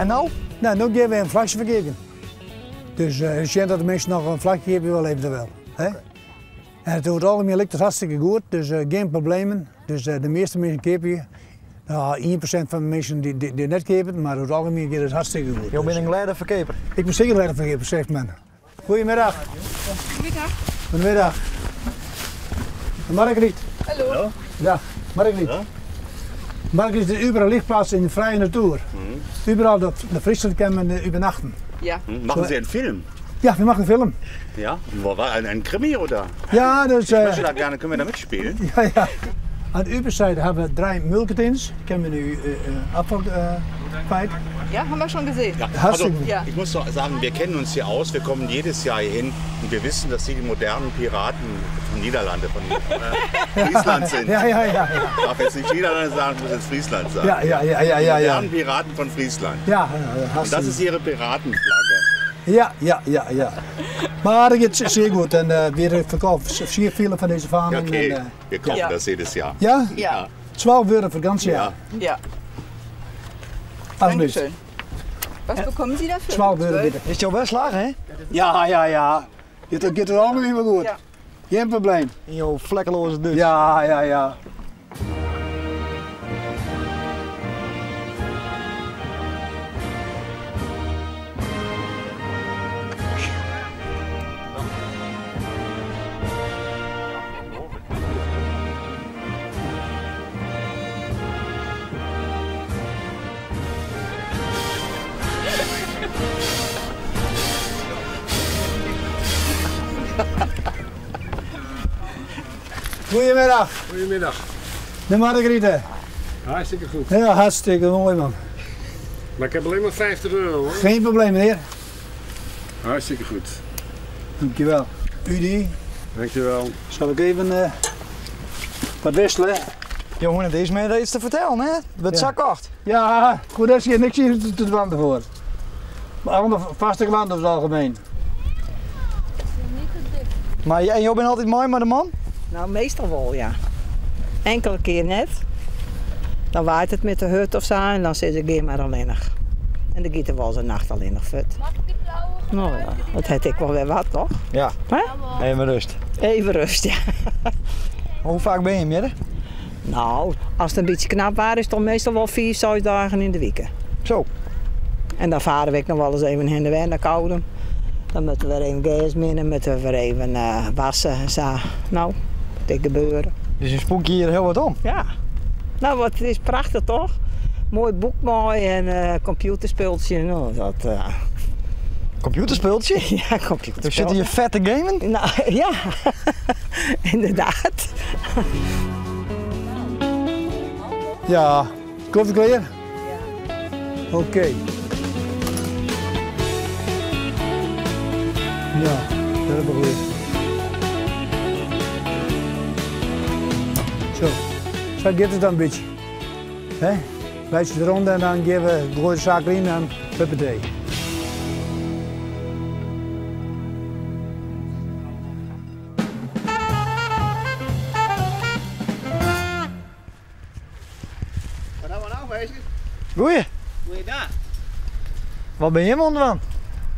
En no? Nou, no gean we in flakje ferkeapjen. Dus uh, sjen dat de minsken noch in flakje keapje wolle eventueel. Hè? En it oer it algemien lukt it hartstikke goed, dus uh, gjin problemen. Dus uh, de measte minsken keapje. Nou, 1% fan de minsken dy't dy, dy net keapet, mar oer it algemien giet it hartstikke goed. Jo binne in glêde ferkeaper? Ik bin seker in glêde ferkeaper, zegt men. Goedemiddag. Goedemiddag. Goedemiddag. Margriet. Hallo. Dag, Margriet. Ja? Margriet is überall lichtplaats in de vrije natuur. Mhm. Überall de, de Friesland kan men eh, übernachten. Ja. Hm, Machen Sie einen Film? Ja, we maken een film. Ja? War ein, ein Krimi oder? Ja, dus... Ich möchte da gerne, können wir da mitspielen? Ja, ja. Aan de overzijde hebben we drie mulketins. Kunnen we nu uh, afval uh, kwijt. Ja, haben wir schon gesehen. Ja, also, ja. Ich muss doch sagen, wir kennen uns hier aus, wir kommen jedes Jahr hier hin und wir wissen, dass Sie die modernen Piraten von Niederlande, von äh, Friesland sind. Ja, ja, ja, ja. Ich darf jetzt nicht Niederlande sagen, ich muss jetzt Friesland sagen. Ja, ja, ja, ja, ja. Die ja. modernen Piraten von Friesland. Ja, ja, Und das ist Ihre Piratenflagge. Ja, ja, ja, ja. Maar dat gaat zeer goed en uh, we verkopen zeer veel van deze vanen. Ja, okay. En, uh, wir kaufen ja. das jedes Jahr. Ja? Ja. 12 euro voor het ganze jaar. Ja. Alsjeblieft. Dankeschön. Was bekommen Sie dafür? 12 euro bitte. Is jouw best slagen, hè? Ja, ja, ja. Het gaat er allemaal weer goed. Ja. Geen probleem. In jouw vlekkeloze Duits. Ja, ja, ja. Goedemiddag. Goedemiddag. De Margriete. Hartstikke goed. Ja, hartstikke mooi man. Maar ik heb alleen maar 50 euro hoor. Geen probleem meneer. Hartstikke goed. Dankjewel. U die. Dankjewel. Zal ik even uh, wat wisselen? Jongen, het is mij iets te vertellen hè? Wat Ja. zakkocht. Ja, goed dat je niks hier te, te dwanden voor. Maar allemaal vaste klanten over het algemeen. Maar en jij bent altijd mooi met de man? Nou, meestal wel, ja. Enkele keer net. Dan waait het met de hut of zo en dan zit ik hier maar alleenig. En dan giet er wel zijn nacht alleen nog vet. Nou ja, dat heb ik wel weer wat, toch? Ja. Hè? Even rust. Even rust, ja. Hoe vaak ben je midden? Nou, als het een beetje knap waar is, dan meestal wel 4, 6 dagen in de week. Zo. En dan varen we nog wel eens even heen en weer naar Koudum. Dan moeten we weer even gas minnen, moeten we weer even uh, wassen en zo. Nou, dit gebeuren. Dus je spook hier heel wat om. Ja. Nou, wat, het is prachtig toch? Mooi boek mooi en uh, computerspeeltje. Nou, dat, uh... Computerspeeltje? Ja, computerspeeltje. Dus zitten hier vette gamen? Nou, ja, inderdaad. Ja, koffie klaar? Ja. Oké. Okay. Ja, dat hebben we goed. Zo, zo gaat het dan een beetje. Hè? Beetje eronder en dan geven we de zaak in en huppatee. Wat hebben we nou bezig? Goeie. Goeiedag. Wat ben je man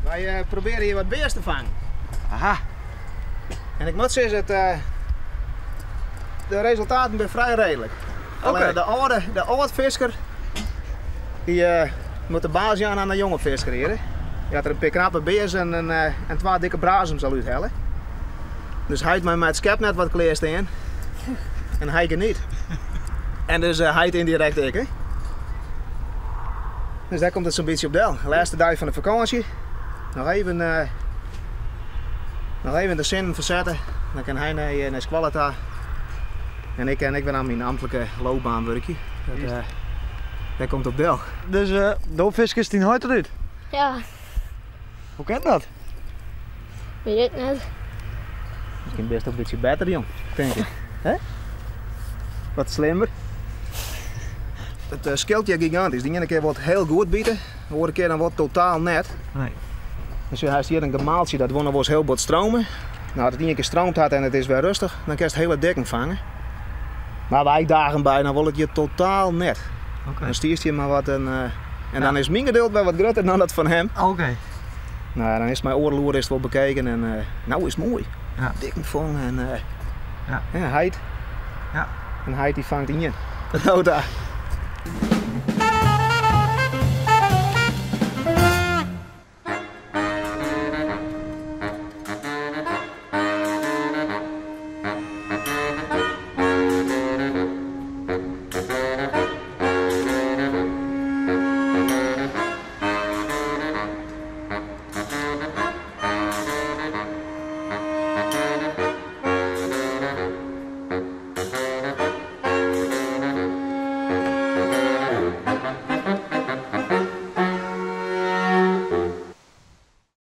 Wij uh, proberen hier wat beest te vangen. Aha. En ik moet zeggen, het, uh, de resultaten zijn vrij redelijk. Oké. Okay. De oude, de oude visker, die uh, moet de baas aan aan de jonge visker hier. Hè. Die had er een paar knappe beers en, en, en twee dikke brazems al uithellen. Dus hij had mij met het schepnet wat kleerst in. En hij niet. En dus uh, hij het indirect ik. Hè. Dus daar komt het zo'n beetje op del. De laatste dag van de vakantie. Nog even, uh, nog even de zinnen verzetten. Dan kan hij naar, naar Squalata. En ik, en ik ben aan mijn ambtelijke loopbaan werken. Dat, uh, daar komt op del. Dus uh, doopviskers die nooit eruit? Ja. Hoe kent dat? Weet ik net. Misschien best ook een beetje beter, jong. Denk ik. Hè? Wat slimmer. Het uh, scheelt je gigantisch. Die ene keer wordt heel goed bieden, de andere keer dan wordt totaal net. Nee. Dus hij is hier een gemaaltje, dat wonnen was heel wat stromen. Nou, als het één keer stroomt had en het is weer rustig, dan kan je het hele dekken vangen. Maar wij dagen bijna wil het je totaal net. Okay. Dan stierst je maar wat een, uh, En dan is myn geduld wer wat grutter dan dat fan him. Oké. Nou, dan is mei oardel oere is it wol bekeken en uh, nou is it moai. Ja. Dikken fong en uh, Ja. ja, heit. Ja. En heit dy fangt ien. No ta.